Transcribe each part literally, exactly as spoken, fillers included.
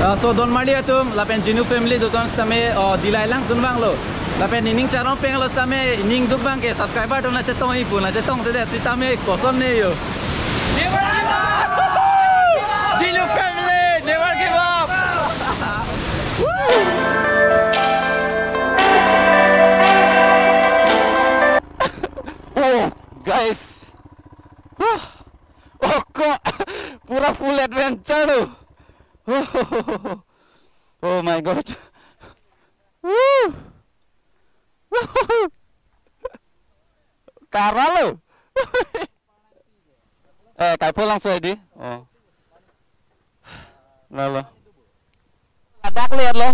Uh, so Don Marli atum lapen Jinu family atum sitame, uh, Dillai langsun vanglo. Lapen nening charong penglo sitame, ning duk abang ke subscriber atum nangchetong-ik pu, nangchetongsedet sitame kosonne yo. Never give up! Jinu family, never give up! Oh, guys. Oh, kok. Pura full adventure lo. Oh my God. Woo! Kara lo. Eh, kai pulang so di. Oh. Lalo. Ladakh le lo.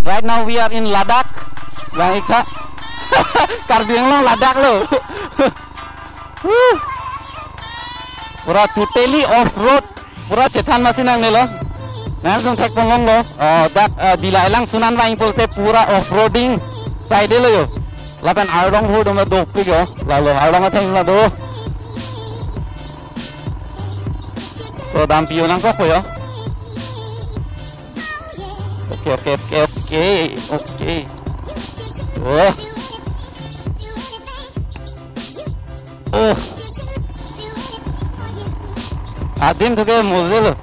Right now we are in Ladakh. Bang ikha. Karbi Anglong Ladakh lo. Woo. Pura totally off road. Pura chethan masi nangnelo. Nangtum thek ponlonglo. Oh, dak, eh, Dillai langsun an vang pulote pura off roading side lo yo. Lapen arlong ho doma dopik yo. Lalo arlong atheng la do. So dampi yo nangkok yo. Okay, okay, okay, okay, okay. Oh. Oh. Adim tu ke mozil.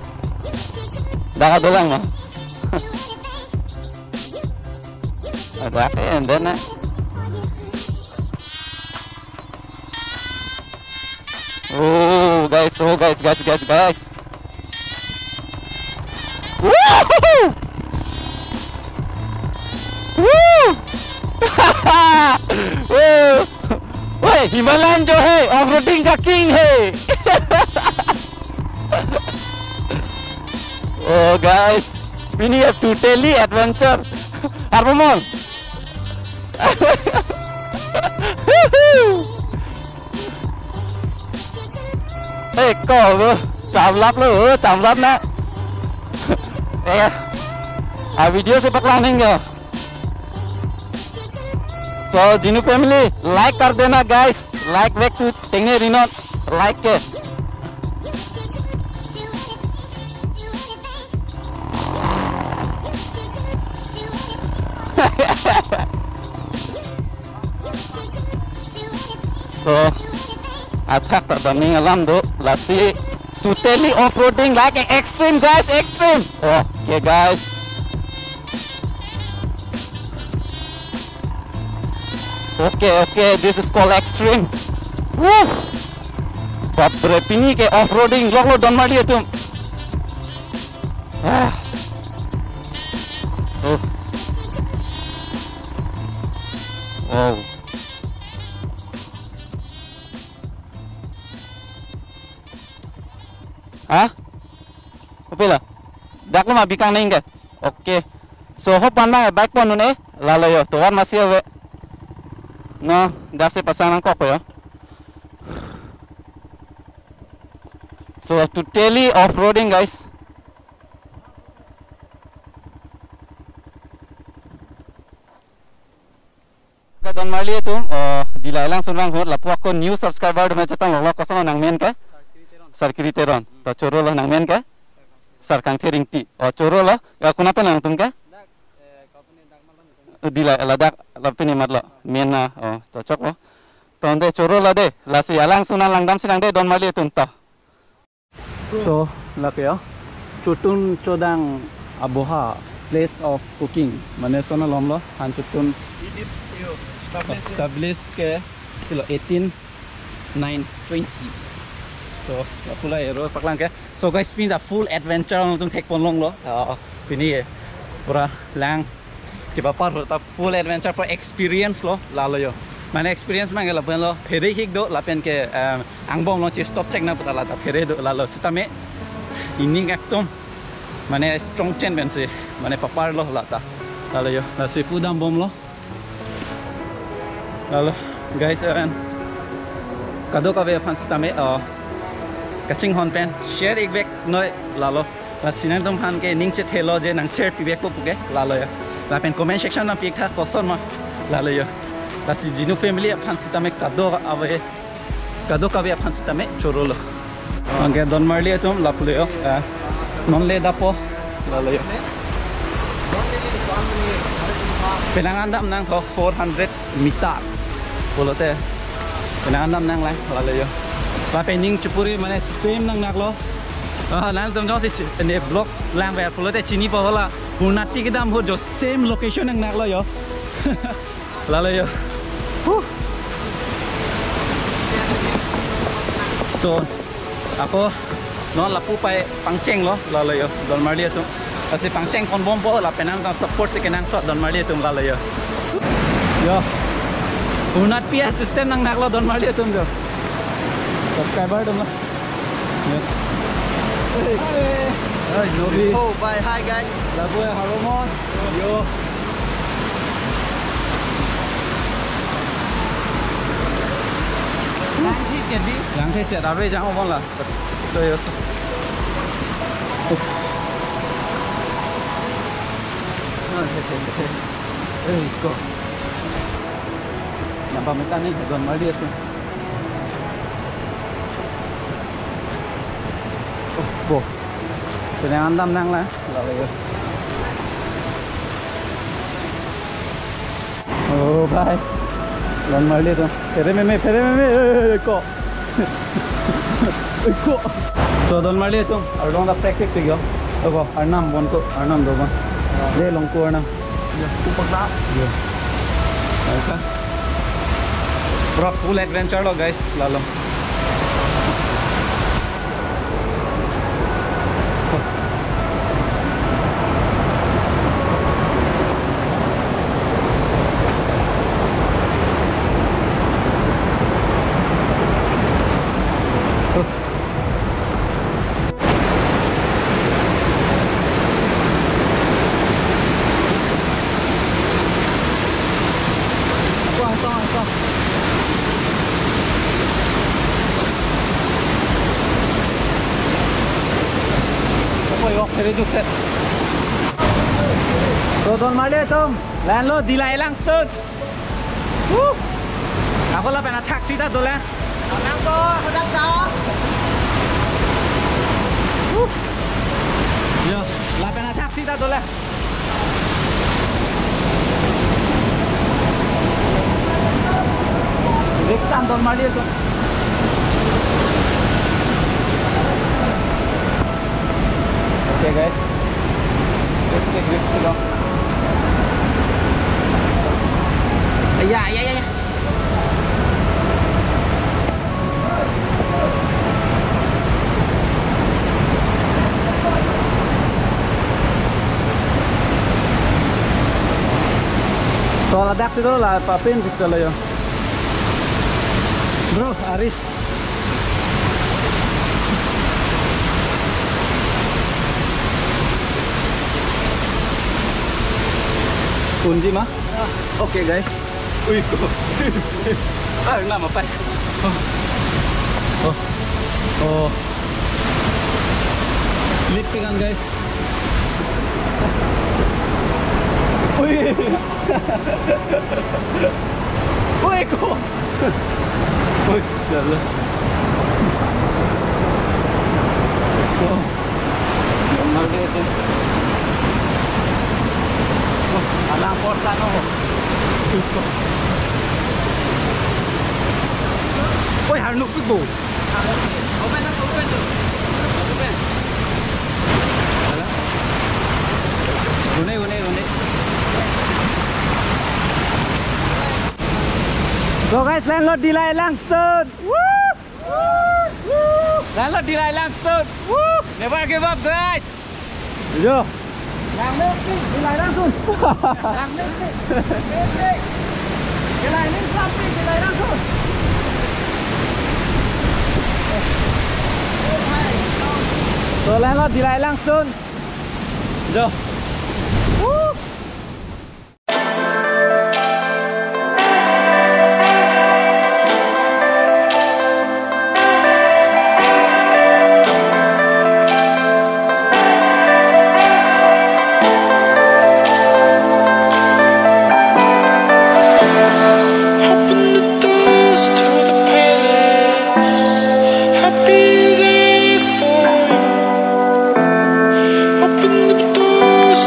Dak dolang ma. Ada ke enden na. Oh, guys, oh, guys, guys, guys, guys. Woo! Woo! Woo! Woi, Himalayan jo hai, off-roading ka king hai. Oh, guys, pini ya totally adventure. Arbo mol. Eh, ko lo, chamlap lo, chamlap na. Eh, a video si paklang ning yo. So, Jinu family, like kar dena guys, like back to tengne rinot, like ke. So, athak ta damning alam do, lasi totally off-roading like extreme, guys, extreme. Okay, guys. Okay, okay, this is called extreme. Woo! Bapre, pini ke off-roading, lok lo Don Marli atum. Ah. Oh. Wow. Ha? Kopi lo? Dak lo ma bikang neng ke? Okay. So, hop pan bang bike pon un eh. Lalo yo, tovar masi ave. No, dak si pasang nangkok yo. So, totally off-roading, guys. Ka Don Marli atum, oh, Dillai langsun vang hut, lapu ako new subscriber dum chetong lok lok, koson nangmen ke? Sarkiri Teron. To choro lo nangmen ke? Sarkangthe Ringti. Oh, choro lo. Ya, kuna pen nangtum ke? Dillai, ladak, lapen imat lo. Men na, oh, to chok lo. Tonde choro lo de. Lasi alangsun an langdam sinang de Don Marli atum to. So, lake ya. Chotun chodang aboha, place of cooking. Mane sona lom lo, han chotun establish ke kilo eighteen nine twenty. So, pula ero paklang ke. So guys, pini ta full adventure nangtum thek ponlonglo. Ah, pini ye. Pura lang kepapar ta full adventure, pura experience lo, lalo yo. Mane experience mang ke lapen lo, phere hik do, lapen ke, em, angbong lo chi stop check na puta la ta phere do, lalo sitame. Ining ekdom, mane strong chen pensi, mane papar lo la ta. Lalo yo, lasi pu dambom lo. Lalo, guys, en kadokave aphan sitame, oh, kachinghon pen share ik vek noi, lalo. Lasi nangtum aphan ke ning chethelo je nang share pi vek po puke, lalo ya. Lapen comment section nangpi ik tha koson ma, lalo ya. Lasi Jinu family aphan sitame kadokave, kadokave aphan sitame choro lo. Anke Don Marli atum lapu lo yo, eh, non le dapo, lalo ya. Penang an damnang tho four hundred meter. Pulote penang an damnanglang, lalo jo. Lapen ning chepuri mane same nangnaklo. Ah, nangtum jongsi chi-, ne vlogs langver pulote chinipo hala. Hunatpi kedam ahut jo same location nangnaklo jo. Lalo jo. Huh. So, ako non lapu pai pangchenglo, lalo jo, Donmarli atum. Lasi pangcheng ponbompo lapen nangtum support si kenangsot Donmarli atum, lalo jo. Jo. Hunatpi a-system nangnaklo Donmarli atum jo. Subscriber atum lo. Jo. Hey. Hey, Novi. Oh, bye. Hi, guys. Lapu ya, Haromon. Jo. Langthechet, ave jang-o bon la. Ito yo. Eh, isko. Napa meta ni Donmarli atum. Oh, bo. Penang an damnanglang. Lalo jo. Oh, bye. Donmarli atum. Phere meme, phere meme. Eh, ko. Eh, ko. So, Donmarli atum. Arlong ta practice tik jo. Oko, arnam bon ko, arnam do bon. De long ko arnam. Ya, kupak na. Ya. Aika. Pura full adventure lo, guys. Lalo. Oi, ok, very good set. So, Donmarli atum, lahenlo Dillai Langsun. Woo! Ako lapen athak sita dolang. Nang to, hadak ta. Woo! Yo, lapen athak sita dolang. Riksam Donmarli atum. Okay, guys. Let's take risk to go. Ya, ya, ya, ya. So, ladak silo la papin picture lo jo. Bro, aris. Kunji ma? Okay, guys. Ui, ko. Ah, nama pa. Oh. Oh. Oh. Lip kan, guys. Ui. Ui, ko. Ui, salah. Oh. Normal dia tu. Oh, alang porta no. Oi, harnuk tu bo. Open up, open tu. Open. Hala. Une, une, une. So guys, lahenlo Dillai Langsun. Woo! Lahenlo Dillai Langsun. Woo! Never give up, guys. Jo. Langmepik, Dillai Langsun. Langmepik. Dillai Langsun, Dillai Langsun. So, lahenlo Dillai Langsun. Jo. Woo! Open the doors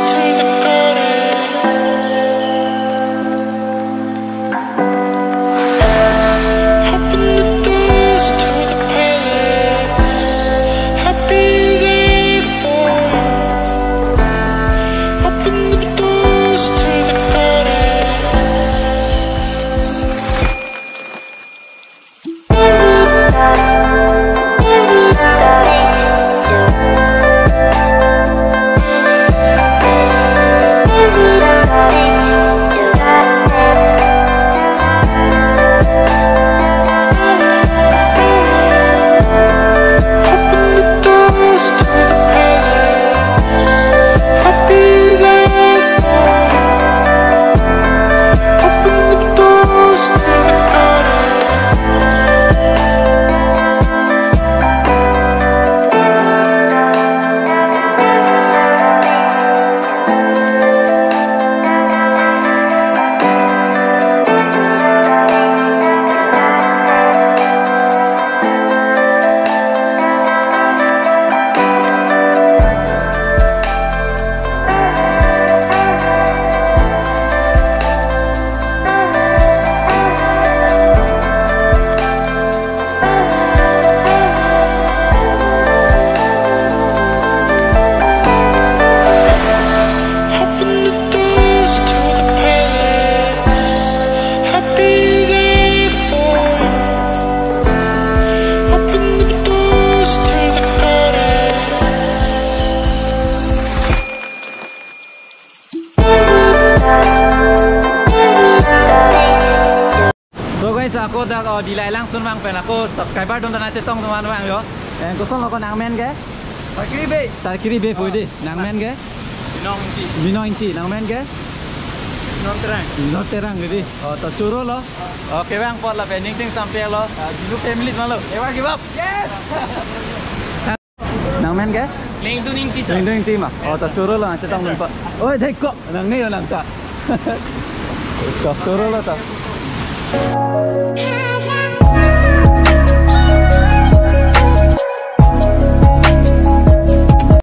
Ako dak, oh, Dillai Langsun abang pen ako subscriber atum ta nangchetong atum abang yo. Eh, koson lo ko, nangmen ke? Sarkiri Bey. Sarkiri Bey pu dei. Nangmen ke? Binong Ingti. Binong Ingti. Nangmen ke? Binon Terang. Binon Terang dei. Oh, to choro lo. Okay abang, apot lapen ning sing sampai lo. Ah, Genu family ma lo. Ewa give up. Yes. Nangmen ke? Lengdun Ingti, sir. Lengdun Ingti ma. Oh, to choro lo, nangchetongdun apot. Oi, dei ko. Nangne yo nang ta. To choro lo to.